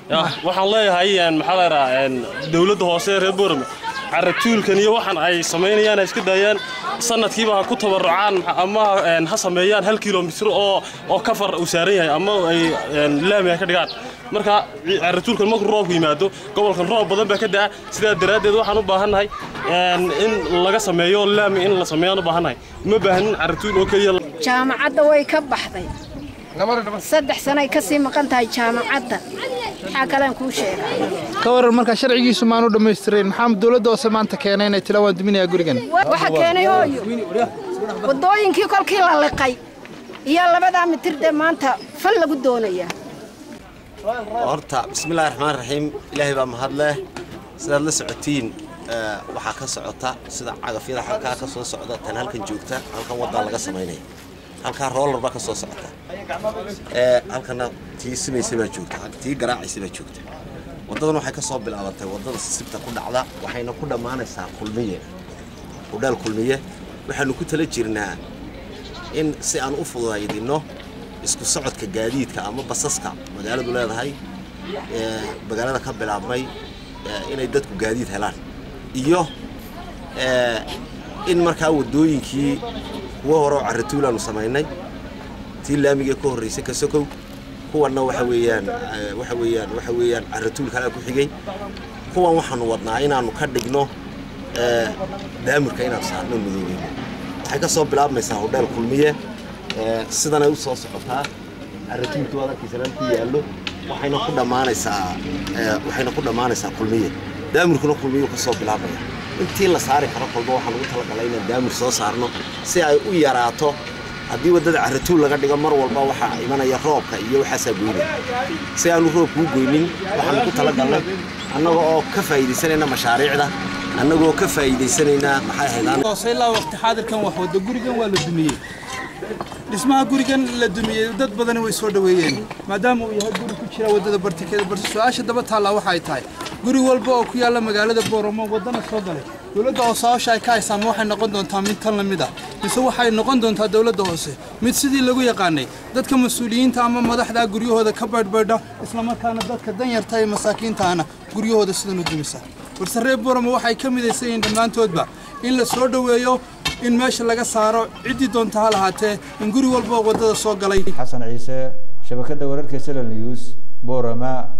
Waxaan leeyahay, maxaa la yidhahaa, dowladda hoose ee reer Boorame caratuulkan iyo waxaan ay samaynayaan ay iska daayaan. Sanadkiiba ha ku tabarucaan ama ha sameeyaan 1 kilomitir oo kafar uu saaran yahay ama ay laami ay ka dhigaan. Marka caratuulkan markuu roobku yimaado, gobolkan roob badan baa ka da'a. Sidaa daraaddeed waxaan u baahannahay in laga sameeyo laami, in la sameeyaan u baahannahay. Ma baahanin caratuul oo keliya. Jaamacadda way ka baxday, 3 sanay ka sii maqan tahay jaamacadda. Maxaa kalean kuu sheegaa? Ka waran markaa, sharcigiisu maanu dhammaystirayn? Maxaa dowladda hoose maanta keenay inay tila waan duminayaa gurigan? Waxa keenay, hooyo, waddooyinkii kolkii la liqay iyo labadaa mitir dee maanta fal lagu doonayaa. Horta bismillahi raxmaan raxiim, Ilaahay baa mahad leh. Sidaad la socotiin, waxaa ka socota sida cagafyada halkaa ka soo socda, tan halkan joogta, halkan wadaa laga samaynaya, halkaa roller baa ka soo socota, halkana tii simaysa baa joogta, tii garaacaysa baa joogta. Waddadan waxay ka soo bilaabatay waddada Sisibta ku dhacda, waxayna ku dhammaanaysaa Kulmiye, hudheel Kulmiye. Waxaanu ku tala jirnaa in si aan u fududaydinno isku socodka gaadiidka ama basaska magaaladu leedahay, magaalada ka bilaabmay, inay dadku gaadiid helaan iyo in markaa waddooyinkii kuwo hore oo carratuul aanu samaynay, tii laamigee ka horraysay ka sokow, kuwanna waxa weeyaan carratuul kalaa ku xigay. Kuwan waxaanu wadnaa inaanu ka dhigno daamirka, inaanu saarno madoobeyno. Waxay ka soo bilaabmaysaa hodheel Kulmiye, sidanay u soo socotaa, carratuulkii waad arkaysaa halku yaallo, waxayna ku dhammaanaysaa Kulmiye. Daamirkuna Kulmiyuu ka soo bilaabmaya. Intii la saari karo kolba waxaan ugu talagalay inaan daamir soo saarno si ay u yaraato. Haddii waddada carratuul laga dhigo, mar walba waxaa imanaya roobka iyo waxaasaa goynaya. Si aanu roobku u goynin, waxaanu ku talagalnay, annaga oo ka faa'iidaysanayna mashaariicda, annagoo ka faa'iidaysanayna, maxay ahayd Hoose ilaa waqti xaadirkan wax wadda gurigan waa la dumiyey. Dhismaha gurigan la dumiyey dad badani way soo dhoweeyeen, maadaama uu yahay guri ku jira waddada bartikeeda. Balse su-aasha daba taallaa waxay tahay, guri walba oo ku yaalla magaalada Booramo waddana soo galay, dowladda hoose hawsha ay ka haysaa ma waxay noqon doontaa mid tan la mid ah, mise waxay noqon doontaa dowladda hoose mid sidii lagu yaqaanay dadka mas-uuliyiinta ama madaxda guryahooda ka baydhbaydha, islamarkaana dadka danyarta iyo masaakiintaana guryahooda sidan u dumisa? Balse reer Booramo waxay ka midaysan yihiin dhammaantoodba in la soo dhoweeyo in meesha laga saaro ciddii doonta ha lahaatee in guri walba oo waddada soo galay. Xasan Ciise, shabakadda wararka Salal News, Boorama.